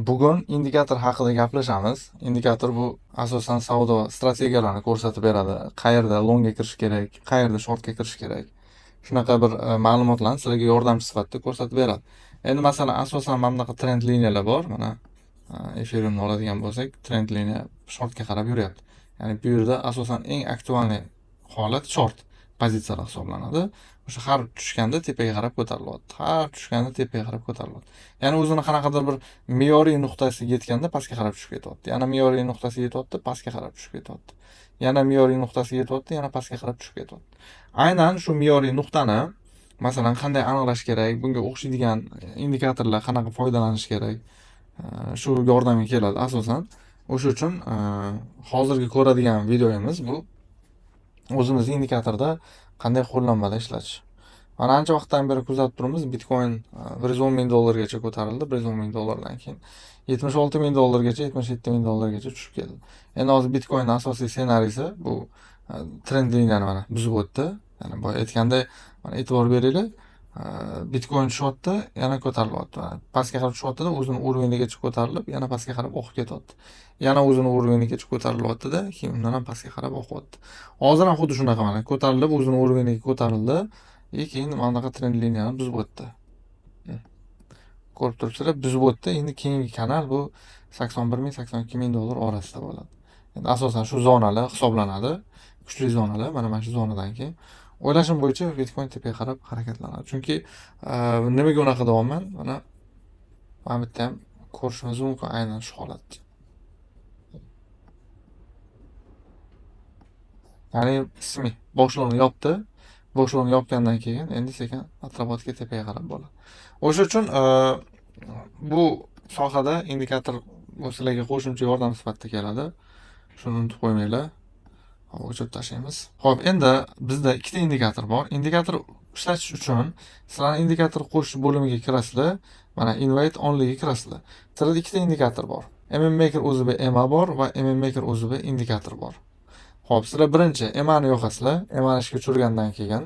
Bugun indikator haqida gaplashamiz. Indikator bu asosan savdo strategiyalarini ko'rsatib beradi. Qayerda longga kirish kerak, qayerda shortga kirish kerak. Shunaqa bir ma'lumotlarni sizlarga yordamchi sifatida ko'rsatib beradi. Endi masalan, asosan mana bunaqa trend liniyalar bor. Mana Ethereumni oladigan bo'lsak, trend liniya shortga qarab yuryapti. Ya'ni bu yerda asosan eng aktualniy holat short pozitsiyalar hisoblanadi. O'sha har tushganda tepaga qarab ko'tarilyapti. Har tushganda tepaga qarab ko'tarilyapti. Ya'ni o'zini qanaqadir bir me'yoriy nuqtasiga yetganda pastga qarab tushib ketyapti. Yana me'yoriy nuqtasiga yetyapti, pastga qarab tushib ketyapti. Yana me'yoriy nuqtasiga yetyapti, yana pastga qarab tushib ketyapti. Aynan shu me'yoriy nuqtani masalan qanday aniqlash kerak, bunga o'xshaydigan indikatorlar qanaqa foydalanish kerak, shu yordamga keladi asosan. O'sha uchun hozirgi ko'radigan videomiz bu o'zimizni indikatorda qanday qo'llanmada ishlatish. Mana ancha vaqtdan beri kuzatib turibmiz, Bitcoin 110 ming dollargacha ko'tarildi, 110 ming dollardan keyin 76 ming dollargacha, 77 ming dollargacha tushib keldi. Endi hozir Bitcoinning asosiy ssenariysi bu trend liniyani mana buzib o'tdi. Ya'ni boya aytganda, mana e'tibor beringlar, Bitcoin tushyapti, yana ko'tarilyapti. Mana pastga qarab tushyapti-da, o'zini уровениgacha ko'tarilib, yana pastga qarab oqib ketyapti. Yana o'zini уровениgacha ko'tarilyapti-da, keyin undan ham pastga qarab oqyapti. Hozir ham xuddi shunaqa mana ko'tarilib, o'zini уровениga ko'tarildi, keyin mana bunaqa trend liniyani buzib o'tdi. Ko'rib turibsizlar, buzib o'tdi. Endi keyingi kanal bu 81 ming, 82 ming dollar orasida bo'ladi. Endi asosan shu zonalar hisoblanadi. Kuchli zonalar, mana shu zonadan keyin o'ylashim bo'yicha Bitcoin tepaga qarab harakatlanadi. Chunki nimaga unaqa deyapman? Mana bu yerda ham ko'rishimiz mumkin aynan shu holatni. Ya'ni ismi boshlovni yopdi. Boshlovni yopgandan keyin endi sekin atrofga tepaga qarab bo'ladi. O'sha uchun bu sohada indikator bu sizlarga qo'shimcha yordam sifatida keladi. Shuni unutib qo'ymanglar. Hop, o'chirib tashlaymiz. Xo'p, endi bizda ikkita indikator bor. Indikator ishlatish uchun sizlarning indikator qo'shish bo'limiga kirasizlar. Mana invite onlyga kirasizlar. Sizlarda ikkita indikator bor. MMMaker OZB EMA bor va MMMaker OZB indikator bor. Xo'p, sizlar birinchi EMA ni yoqasizlar. EMA ni ishga tushirgandan keyin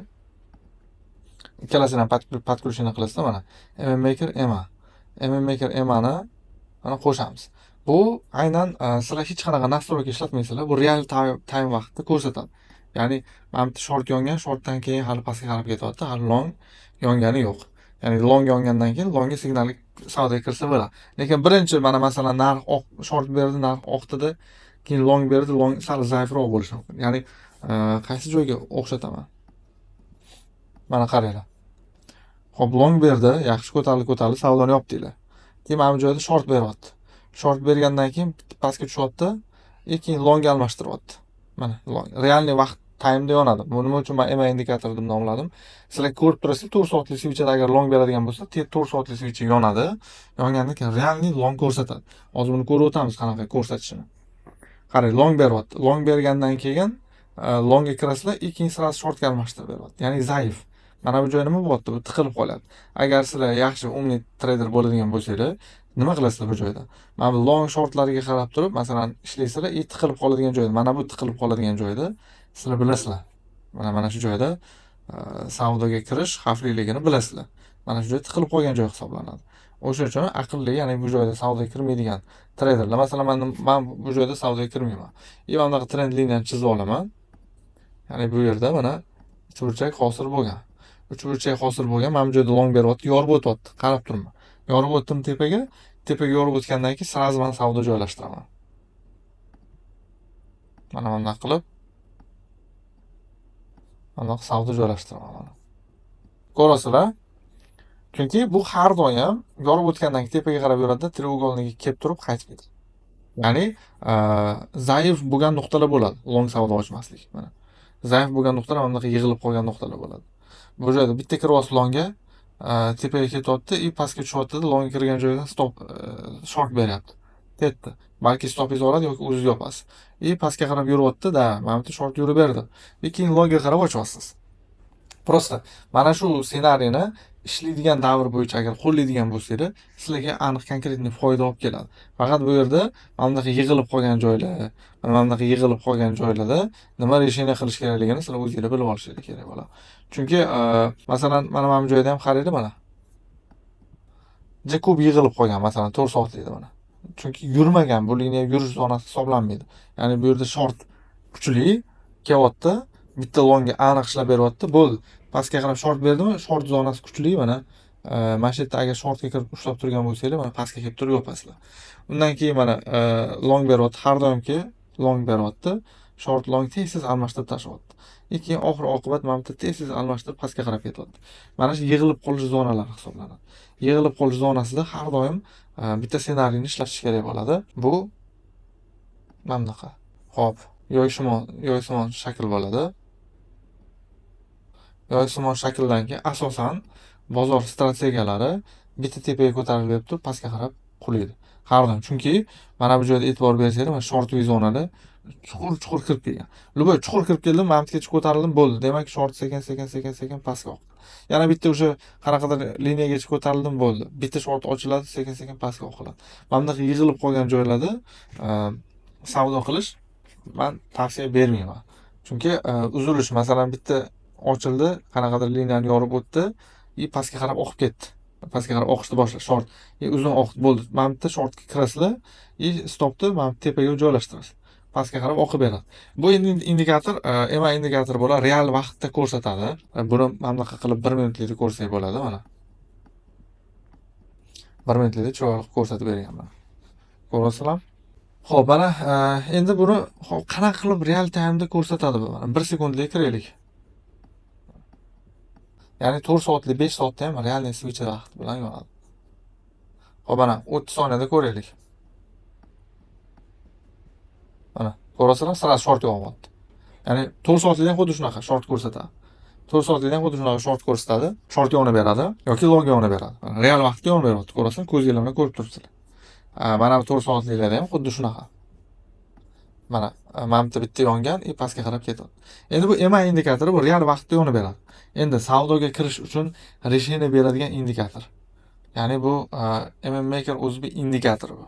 ikkalasini ham podключение qilasizlar. Mana MMMaker EMA. MMMaker EMA ni mana qo'shamiz. Bu aynan sizlar hech qanaqa настройка ishlatmaysizlar. Bu real time vaqtda ko'rsatadi. Ya'ni mana bu short yongan, shortdan keyin hali pastga qarab ketyapti, hali long yongani yo'q. Ya'ni long yongandan keyin longga signali savdoga kirsa bo'ladi. Lekin birinchi mana masalan narx oq short berdi, narx oqdida, keyin long berdi, long sal zaifroq bo'lishi mumkin. Ya'ni qaysi joyga o'xshataman? Mana qaranglar. Xo'p, long berdi, yaxshi ko'tarildi, ko'tarildi, savdoni yopdinglar. Keyin mana bu joyda short beryapti. Short bergandan keyin pastga tushyapti, keyin longga almashtiryapti. Mana long realniy vaqt time'da yonadi. Bu nima uchun men EMA indikatori deb nomladim? Sizlar ko'rib turasiz, 4 soatlik свечada agar long beradigan bo'lsa, 4 soatlik свеча yonadi. Yongandan keyin realniy long ko'rsatadi. Hozir buni ko'rib o'tamiz qanaqa ko'rsatishini. Qarang, long beryapti. Long bergandan keyin longga kirasizlar, keyin sразу shortga almashtirib beryapti. Ya'ni zaif. Mana bu joy nima bo'lyapti? Bu tiqilib qolyapti. Agar sizlar yaxshi umni trader bo'ladigan bo'lsanglar, nima qilasizlar bu joyda? Mana bu long shortlarga qarab turib, masalan, ishlaysizlar, tiqilib qoladigan joyda, mana bu tiqilib qoladigan joyda sizlar bilasizlar. Mana shu joyda savdoga kirish xavfliligini bilasizlar. Mana shu joy tiqilib qolgan joy hisoblanadi. O'sha uchun aqlli, ya'ni bu joyda savdoga kirmaydigan traderlar, masalan, men bu joyda savdoga kirmayman. Mana bunaqa trend liniyani chizib olaman. Ya'ni bu yerda mana uchburchak hosil bo'lgan. Uchburchak hosil bo'lgan, mana bu joyda long beryapti, yorib o'tyapti, qarab turman. Yorib o'tdim tepaga, tepaga yorib o'tgandan keyin sразу men savdo joylashtiraman. Mana bunday qilib mana savdo joylashtiraman mana. Ko'rasizlar? Chunki bu har doim yorib o'tgandan keyin tepaga qarab yuradi, треугольникka kelib turib qaytib ketadi. Ya'ni zaif bo'lgan nuqtalar bo'ladi, long savdo ochmaslik. Mana zaif bo'lgan nuqtalar mana bunaqa yig'ilib qolgan nuqtalar bo'ladi. Bu joyda bitta kiryapsiz longga, tepaga ketyapti, pastga tushyapti, longga kirgan joydan stop short beryapti. Ketdi. Balki stopingiz oladi yoki o'zingiz yopasiz. Pastga qarab yuryapti-da, mana bu yerda short yurib berdi. Keyin longga qarab ochyapsiz. Prosta mana shu ssenariyni ishlaydigan davr bo'yicha agar qo'llaydigan bo'lsanglar, sizlarga aniq konkretniy foyda olib keladi. Faqat bu yerda mana bunaqa yig'ilib qolgan joylar, mana bunaqa yig'ilib qolgan joylarda nima resheniya qilish kerakligini sizlar o'zingizlar bilib olishingiz kerak bo'ladi. Chunki masalan, mana bu joyda ham qaranglar mana. Juda ko'p yig'ilib qolgan, masalan, 4 soatlikda mana. Chunki yurmagan, bu liniya yurish zonasi hisoblanmaydi. Ya'ni bu yerda short kuchli kelyapti, bitta longga aniq ishlab beryapti, bo'ldi. Pastga qarab short berdimi? Short zonasi kuchli mana. Mana shu yerda agar shortga kirib ushlab turgan bo'lsanglar, mana pastga kelib turib yopasizlar. Undan keyin mana long beryapti, har doimki long beryapti. Short long tez-tez almashtirib tashlayapti. Keyin oxir oqibat mana bu yerda tez-tez almashtirib pastga qarab ketyapti. Mana shu yig'ilib qolish zonalari hisoblanadi. Yig'ilib qolish zonasida har doim bitta ssenariyni ishlatish kerak bo'ladi. Bu mana bunaqa. Xo'p, yoysimon shakl bo'ladi. Yoysimon shakldan keyin asosan bozor strategiyalari bitta tepaga ko'tarilib turib pastga qarab qulaydi. Har doim. Chunki mana bu joyda e'tibor bersanglar, mana shortli zonada chuqur-chuqur kirib kelgan. Любой chuqur kirib keldim, mana bu yergacha ko'tarildim, bo'ldi. Demak, short sekin-sekin pastga oqdi. Yana bitta o'sha qanaqadir liniyagacha ko'tarildim, bo'ldi. Bitta short ochiladi, sekin-sekin pastga oqiladi. Mana bunaqa yig'ilib qolgan joylarda savdo qilish men tavsiya bermayman. Chunki uzilish, masalan, bitta ochildi, qanaqadir liniyani yorib o'tdi, pastga qarab oqib ketdi. Pastga qarab oqishni boshladi, short. Uzun oqdi, bo'ldi. Mana bu yerda shortga kirasizlar, stopni mana bu tepaga joylashtirasiz. Pastga qarab oqib beradi. Bu endi indikator, EMA indikator bo'ladi, real vaqtda ko'rsatadi. Buni mana bunaqa qilib 1 minutlikda ko'rsak bo'ladi, mana. 1 minutlikda chiroyli qilib ko'rsatib berganman. Ko'rasizlarmi? Xo'p, mana endi buni qanaqa qilib real time'da ko'rsatadi bu? Mana 1 sekundlik kiraylik. Ya'ni 4 soatlik, 5 soatda ham real switch vaqt bilan yonadi. Xo'p, mana 30 soniyada ko'raylik. Mana ko'rasizlar, sira short yonyapti. Ya'ni 4 soatlikda ham xuddi shunaqa short ko'rsatadi. 4 soatlikda ham xuddi shunaqa short ko'rsatadi. Short yonib beradi yoki long yonib beradi. Mana real vaqtda yonib beryapti, ko'rasizlar, ko'zinglar bilan ko'rib turibsizlar. Mana bu 4 soatliklarda ham xuddi shunaqa. Mana mana bu bitta yongan, pastga qarab ketyapti. Endi bu EMA indikatori bu real vaqtda yonib beradi. Endi savdoga kirish uchun resheni beradigan indikator. Ya'ni bu MM Maker o'zi bir indikator bu.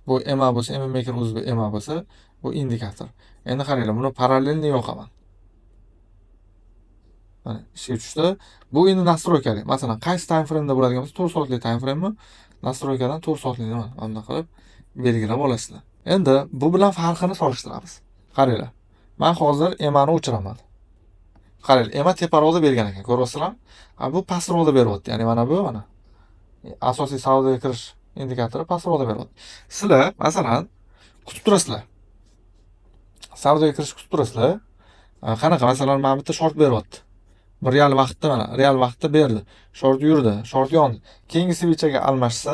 Bu EMA bo'lsa, MM Maker o'zi bir EMA bo'lsa, bu indikator. Endi qaranglar, buni parallelni yoqaman. Mana ishga tushdi. Bu endi nastroykali. Masalan, qaysi time frame'da bo'ladigan bo'lsa, 4 soatlik time frame'mi? Nastroykadan 4 soatlikni mana bunday qilib belgilab olasizlar. Endi bu bilan farqini solishtiramiz. Qaranglar. Men hozir EMA'ni o'chiraman. Qaranglar, EMA teparoqda bergan ekan, ko'ryapsizlarmi? Bu pastroqda beryapti. Ya'ni mana bu mana asosiy savdoga kirish indikatori pastroqda beryapti. Sizlar masalan kutib turasizlar. Savdoga kirish kutib turasizlar. Qanaqa masalan mana bitta short beryapti. Bir real vaqtda mana real vaqtda berdi. Short yurdi, short yondi. Keyingi svichaga almashsa,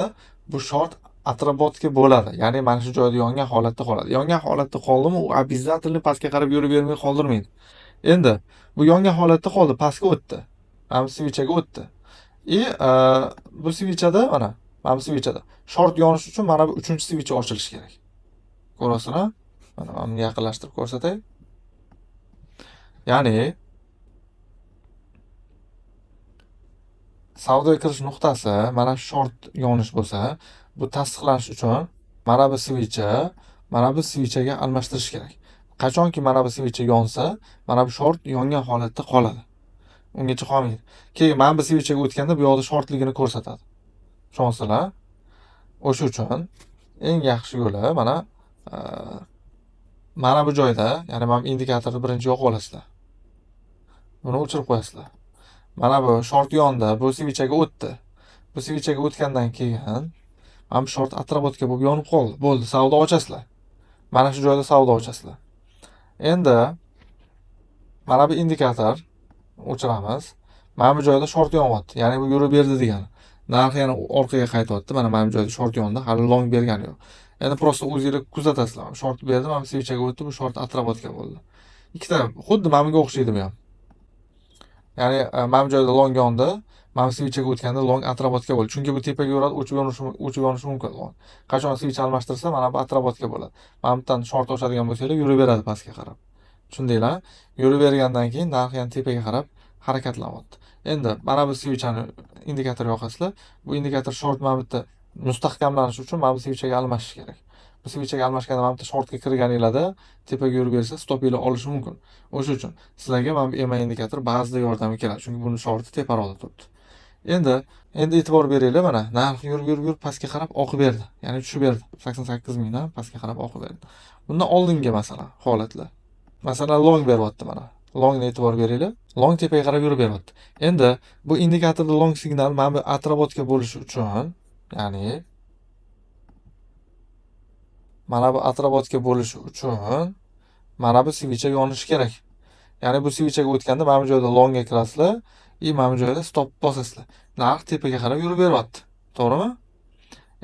bu short atrobotga bo'ladi. Ya'ni mana shu joyda yongan holatda qoladi. Yongan holatda qoldimi, u обязательно pastga qarab yurib bermay qoldirmaydi. Endi bu yongan holatda qoldi, pastga o'tdi. Mana bu svichaga o'tdi. Bu svichada mana bu svichada short yonish uchun mana bu 3-svicha ochilishi kerak. Ko'rasizlar? Mana buni yaqinlashtirib ko'rsatay. Ya'ni savdoga kirish nuqtasi mana shu short yonish bo'lsa, bu tasdiqlanish uchun mana bu svicha, mana bu svichaga almashtirish kerak. Qachonki mana bu svicha yonsa, mana bu short yongan holatda qoladi. Ungacha qolmaydi. Keyin mana bu svichaga o'tganda bu yoqda shortligini ko'rsatadi. Tushunasizlar? O'sha uchun eng yaxshi yo'li mana mana bu joyda, ya'ni mana bu indikatorni birinchi yoqib olasizlar. Buni o'chirib qo'yasizlar. Mana bu short yondi, bu svichaga o'tdi. Bu svichaga o'tgandan keyin mana bu short atrobotka bo'lib yonib qoldi. Bo'ldi, savdo ochasizlar. Mana shu joyda savdo ochasizlar. Endi mana bu indikator o'chiramiz. Mana bu joyda short yonyapti. Ya'ni bu yurib berdi degani. Narx yana orqaga qaytyapti. Mana bu joyda short yondi, hali long bergani yo'q. Endi prosta o'zingizlar kuzatasizlar. Short berdi, mana bu svichaga o'tdi, bu short atrobotka bo'ldi. Ikkita xuddi mana bunga o'xshaydi bu ham. Ya'ni mana bu joyda long yondi, mana bu svichaga o'tganda long atrobotka bo'ldi. Chunki bu tepaga yuradi, o'chib yonishi mumkin long. Qachon svicha almashtirsa, mana bu atrobotka bo'ladi. Mana bu yerdan short ochadigan bo'lsanglar, yuraveradi pastga qarab. Tushundinglar? Yuravergandan keyin narx yana tepaga qarab harakatlanyapti. Endi mana bu svichani indikator yoqasizlar. Bu indikator short mana bu yerda mustahkamlanish uchun mana bu svichaga almashish kerak. Bu svichaga almashganda mana bu yerda shortga kirganinglarda tepaga yurib bersa stop ila olishi mumkin. O'sha uchun sizlarga mana bu EMA indikator ba'zida yordamga keladi. Chunki buni shorti teparoqda turibdi. Endi e'tibor beringlar, mana narx yurib pastga qarab oqib berdi. Ya'ni tushib berdi. 88 mingdan pastga qarab oqib berdi. Bundan oldingi masalan holatlar. Masalan long beryapti mana. Longni e'tibor beringlar. Long tepaga qarab yurib beryapti. Endi bu indikatorda long signal mana bu отработка bo'lishi uchun, ya'ni mana bu отработка bo'lishi uchun mana bu свеча yonishi kerak. Ya'ni bu свечаga o'tganda mana bu joyda longga kirasizlar, mana bu joyda stop bosasizlar. Narx tepaga qarab yurib beryapti. To'g'rimi?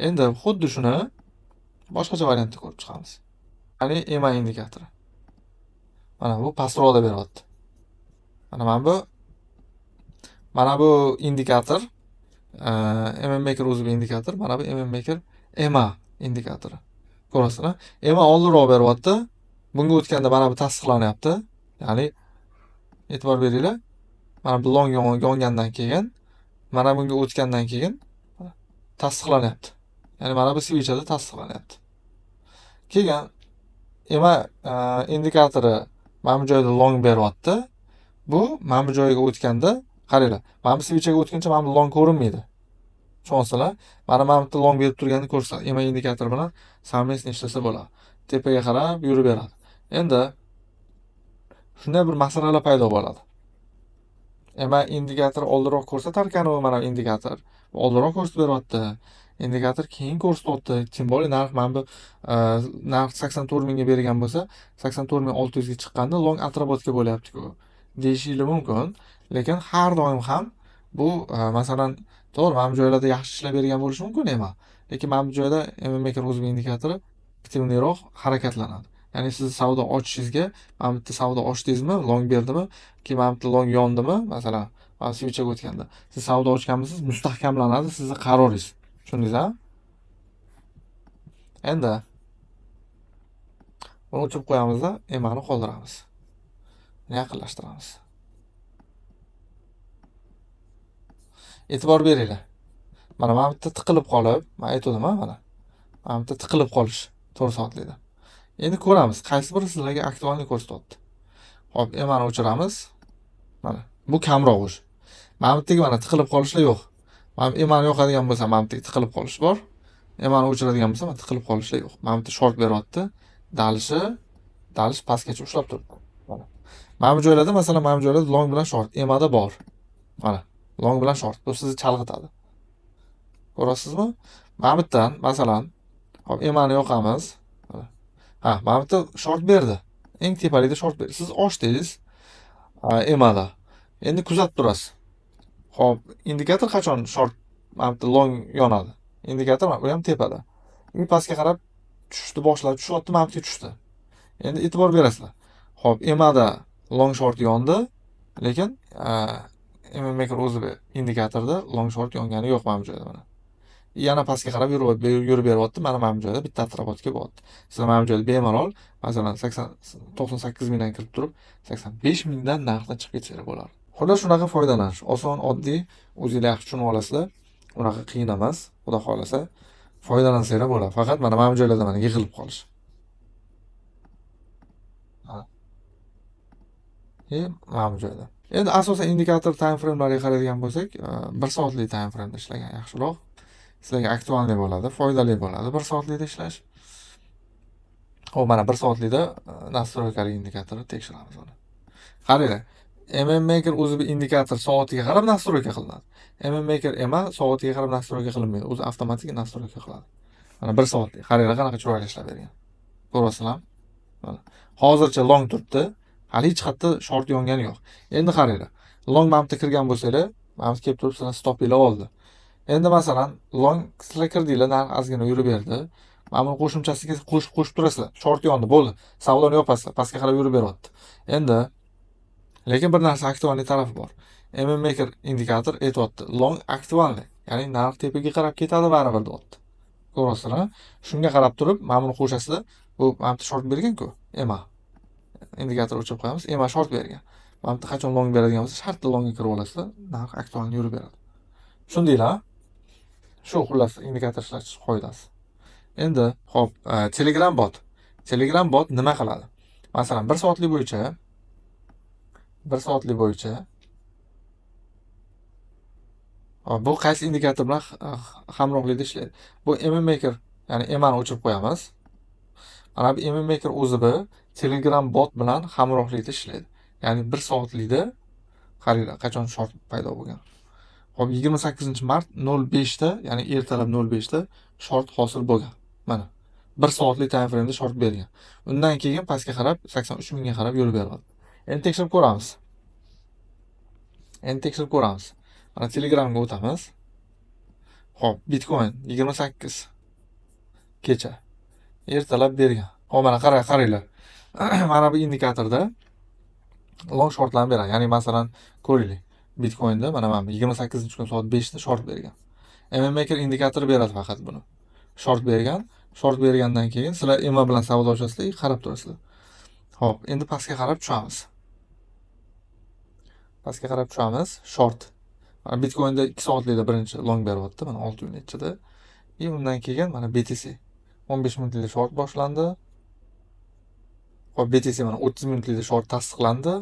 Endi xuddi shuni boshqacha variantda ko'rib chiqamiz. Ya'ni EMA indikatori. Mana bu pastroqda beryapti. Mana bu indikator MM Maker o'zi bu indikator, mana bu MM Maker EMA indikatori. Ko'rasizlar, EMA oldinroq beryapti. Bunga o'tganda mana bu tasdiqlanyapti. Ya'ni e'tibor beringlar. Mana bu long yongandan keyin, mana bunga o'tgandan keyin tasdiqlanyapti. Ya'ni mana bu свечada tasdiqlanyapti. Keyin EMA indikatori mana bu joyda long beryapti. Bu mana bu joyga o'tganda, qaranglar, mana bu свечаga o'tguncha mana bu long ko'rinmaydi. Tushunyapsizlar? Mana bu yerda long berib turganini ko'rsatadi. EMA indikatori bilan совместно ishlasa bo'ladi. Tepaga qarab yurib beradi. Endi shunday bir masalalar paydo bo'ladi. EMA indikator oldinroq ko'rsatar ekan, u mana indikator oldinroq ko'rsatib beryapti. Indikator keyin ko'rsatyapti. Тем более narx mana bu narx 84 mingga bergan bo'lsa, 84600 ga chiqqanda long отработка bo'lyapti-ku deyishingiz mumkin. Lekin har doim ham bu masalan, to'g'ri, mana bu joylarda yaxshi ishlab bergan bo'lishi mumkin EMA. Lekin mana bu joyda MM Maker o'zi indikatori aktivliroq harakatlanadi. Ya'ni siz savdo ochishingizga, mana bu yerda savdo ochdingizmi, long berdimi, keyin mana bu yerda long yondimi, masalan, mana свечаga o'tganda siz savdo ochganmisiz, mustahkamlanadi sizni qaroringiz. Tushundingiz-a? Endi buni o'chirib qo'yamizda, EMAni qoldiramiz. Yaqinlashtiramiz. E'tibor beringlar. Mana bu yerda tiqilib qolib, men aytgandim-a, mana. Mana bu yerda tiqilib qolish 4 soatlikda. Endi ko'ramiz, qaysi biri sizlarga aktualni ko'rsatyapti. Xo'p, EMAni o'chiramiz. Mana bu kamroq o'sha. Mana bu yerdagi mana tiqilib qolishlar yo'q. Mana EMAni yoqadigan bo'lsam, mana bu yerda tiqilib qolish bor. EMAni o'chiradigan bo'lsam, mana tiqilib qolishlar yo'q. Mana bu yerda short beryapti. Dalish pastgacha ushlab turibdi. Mana. Mana bu joylarda, masalan, mana bu joylarda long bilan short EMAda bor. Mana long bilan short. Bu sizni chalg'itadi. Ko'rasizmi? Mana bu yerdan, masalan, hop, EMAni yoqamiz. Ha, mana bu yerda short berdi. Eng tepalikda short berdi. Siz ochdingiz EMAda. Endi kuzatib turasiz. Xo'p, indikator qachon short, mana bu yerda long yonadi? Indikator mana bu ham tepada. U pastga qarab tushdi, boshlab tushyapti, mana bu yerga tushdi. Endi e'tibor berasizlar. Xo'p, EMAda long short yondi, lekin MM Maker o'zi indikatorda long short yongani yo'q mana bu joyda mana. Yana pastga qarab yurib beryapti. Mana bu joyda bitta отработка bo'lyapti. Sizlar mana bu joyda bemalol, masalan, 98 mingdan kirib turib, 85 mingdan narxdan chiqib ketsangiz bo'ladi. Xullas, shunaqa foydalanish oson, oddiy, o'zingizlar yaxshi tushunib olasizlar. Unaqa qiyin emas, Xudo xolasa foydalansanglar bo'ladi. Faqat mana bu joylarda mana yig'ilib qolish. Mana bu joyda. Endi asosan indikator time frame'larga qaraydigan bo'lsak, 1 soatlik time frame'da ishlagan yaxshiroq. Sizlarga aktualniy bo'ladi, foydali bo'ladi 1 soatlikda ishlash. Xo'p, mana 1 soatlikda настройкali indikatorni tekshiramiz uni. Qaranglar, MM Maker o'zi bir indikator soatiga qarab настройка qilinadi. MM Maker EMA soatiga qarab настройка qilinmaydi, o'zi avtomatik настройка qiladi. Mana 1 soatlik. Qaranglar, qanaqa chiroyli ishlab bergan. Ko'rasizlarmi? Mana hozircha long turibdi. Hali hech qayerda short yongani yo'q. Endi qaranglar. Long mana bu yerda kirgan bo'lsanglar, mana bu kelib turib sizlar stopinglar oldi. Endi masalan, long sizlar kirdinglar, narx ozgina yurib berdi. Mana buni qo'shimchasiga qo'shib turasizlar. Short yondi, bo'ldi. Savdoni yopasizlar, pastga qarab yurib beryapti. Endi lekin bir narsa aktualniy tarafi bor. MM Maker indikator aytyapti. Long aktualniy, ya'ni narx tepaga qarab ketadi baribir deyapti. Ko'rasizlar, shunga qarab turib mana buni qo'shasizlar. Bu mana bu short bergan-ku, EMA. Indikator o'chirib qo'yamiz. EMA short bergan. Mana bu qachon long beradigan bo'lsa, shartli longga kirib olasizlar, narx aktualni yurib beradi. Tushundinglar? Shu xullas indikator ishlatish qoidasi. Endi, xo'p, Telegram bot. Telegram bot nima qiladi? Masalan, 1 soatlik bo'yicha 1 soatlik bo'yicha Bu qaysi indikator bilan hamrohlikda ishlaydi? Bu MM Maker, ya'ni EMAni o'chirib qo'yamiz. Mana bu MM Maker o'zi bu Telegram bot bilan hamrohlikda ishlaydi. Ya'ni 1 soatlikda qaranglar, qachon short paydo bo'lgan. Xo'p, 28 mart 05 da, ya'ni ertalab 05 da short hosil bo'lgan. Mana 1 soatlik time frame'da short bergan. Undan keyin pastga qarab 83 mingga qarab yo'l beryapti. Endi tekshirib ko'ramiz. Endi tekshirib ko'ramiz. Mana Telegramga o'tamiz. Xo'p, Bitcoin 28 kecha ertalab bergan. Xo'p, mana qaranglar. Mana bu indikatorda long shortlarni beradi. Ya'ni masalan, ko'ringlar. Bitcoinda mana bu 28 kun soat 5 da short bergan. MM Maker indikatori beradi faqat buni. Short bergan. Short bergandan keyin sizlar EMA bilan savdo ochasizlar, qarab turasizlar. Xo'p, endi pastga qarab tushamiz. Pastga qarab tushamiz. Short. Mana Bitcoinda 2 soatlikda birinchi long beryapti, mana 6 minut ichida. И undan keyin mana BTC 15 minutlikda short boshlandi. Xo'p, BTC mana 30 minutlikda short tasdiqlandi.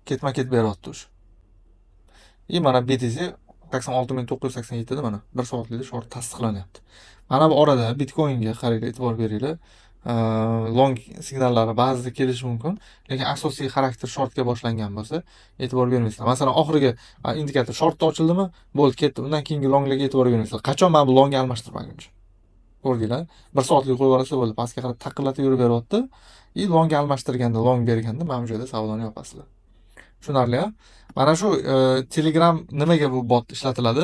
Ketma-ket beryapti o'sha. И mana BTC 86 987 da mana 1 soatlikda short tasdiqlanyapti. Mana bu orada Bitcoinga qaranglar, e'tibor beringlar. Long signallari ba'zida kelishi mumkin, lekin asosiy xarakter shortga boshlangan bo'lsa, e'tibor bermaysizlar. Masalan, oxirgi indikator shortda ochildimi, bo'ldi, ketdi. Undan keyingi longlarga e'tibor bermaysizlar. Qachon mana bu longga almashtirmaguncha. Ko'rdinglar? 1 soatlik qo'yib yuborsa bo'ldi, pastga qarab taqillatib yurib beryapti. И longga almashtirganda, long berganda mana bu joyda savdoni yopasizlar. Tushunarli, a? Mana shu Telegram nimaga bu bot ishlatiladi?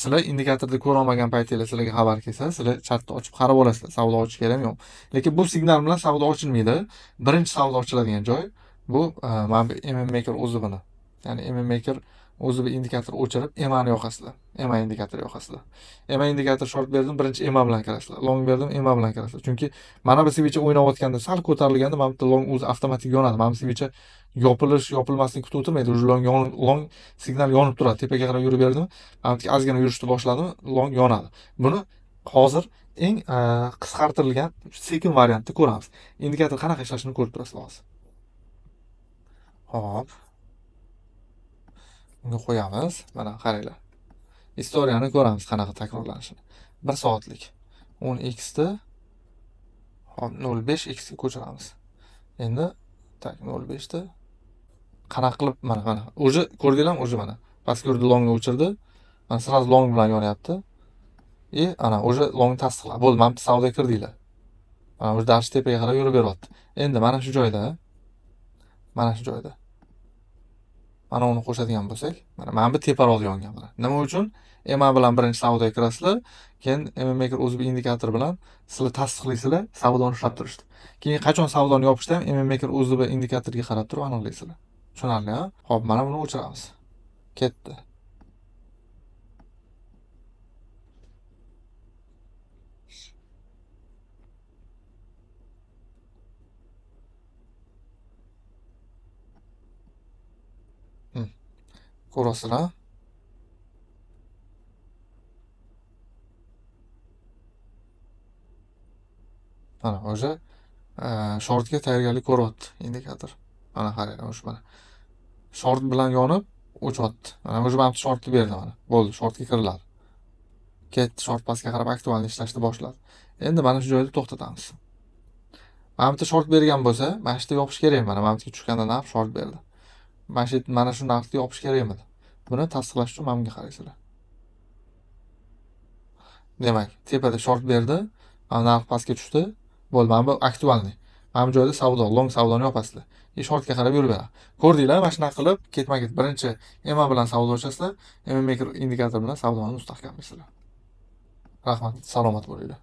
Sizlar indikatorda ko'ra olmagan paytinglar sizlarga xabar kelsa, sizlar chatni ochib qarab olasizlar. Savdo ochish kerakmi, yo'q. Lekin bu signal bilan savdo ochilmaydi. Birinchi savdo ochiladigan joy bu mana bu MM Maker o'zi buni. Ya'ni MM Maker o'zi bir indikator o'chirib, EMAni yoqasizlar. EMA indikator yoqasizlar. EMA indikator short berdim, birinchi EMA bilan kirasizlar. Long berdim, EMA bilan kirasizlar. Chunki mana bu свеча o'ynayotganda, sal ko'tarilganda mana bu yerda long o'zi avtomatik yonadi. Mana bu свеча yopilish, yopilmasini kutib o'tirmaydi. Уже long signal yonib turadi. Tepaga qarab yurib berdimi, mana bu yerga ozgina yurishni boshladimi, long yonadi. Buni hozir eng qisqartirilgan sekin variantda ko'ramiz. Indikator qanaqa ishlashini ko'rib turasizlar hozir. Xo'p. Bunga qo'yamiz. Mana qaranglar. Istoriyani ko'ramiz qanaqa takrorlanishini. 1 soatlik 10x ni hop 0.5 x ga ko'chiramiz. Endi так 0.5 ta qanaqa qilib mana уже ko'rdinglarmi? Уже mana pastga yurdi, longni o'chirdi. Mana сразу long bilan yonyapti. И ana уже long tasdiqladi. Bo'ldi, mana bu savdoga kirdinglar. Mana уже dars tepaga qarab yurib beryapti. Endi mana shu joyda mana uni qo'shadigan bo'lsak, mana bu teparoq yongan mana. Nima uchun? EMA bilan birinchi savdoga kirasizlar, keyin MM Maker o'zi bir indikator bilan sizlar tasdiqlaysizlar, savdoni ushlab turishdi. Keyin qachon savdoni yopishda ham MM Maker o'zi bir indikatorga qarab turib aniqlaysizlar. Tushunarli, ha? Xo'p, mana buni o'chiramiz. Ketdi. Ko'rasizlar? Mana o'sha shortga tayyorgarlik ko'ryapti indikator. Mana qaranglar, o'sha mana short bilan yonib o'chyapti. Mana o'sha mana bu shortni berdi mana. Bo'ldi, shortga kiriladi. Ketdi, short pastga qarab aktualni ishlashni boshladi. Endi mana shu joyda to'xtatamiz. Mana bu yerda short bergan bo'lsa, mana shu yerda yopish kerak mana. Mana bu yerga tushganda narx short berdi. Mana shu narxni yopish kerak edi. Buni tasdiqlash uchun mana bunga qaraysizlar. Demak, tepada short berdi, mana narx pastga tushdi. Bo'ldi, mana bu актуальный. Mana bu joyda savdo, long savdoni yopasizlar. И shortga qarab yurib beradi. Ko'rdinglar, mana shunaqa qilib ketma-ket birinchi EMA bilan savdo ochasizlar, MM Maker indikator bilan savdoni mustahkamlaysizlar. Rahmat, salomat bo'linglar.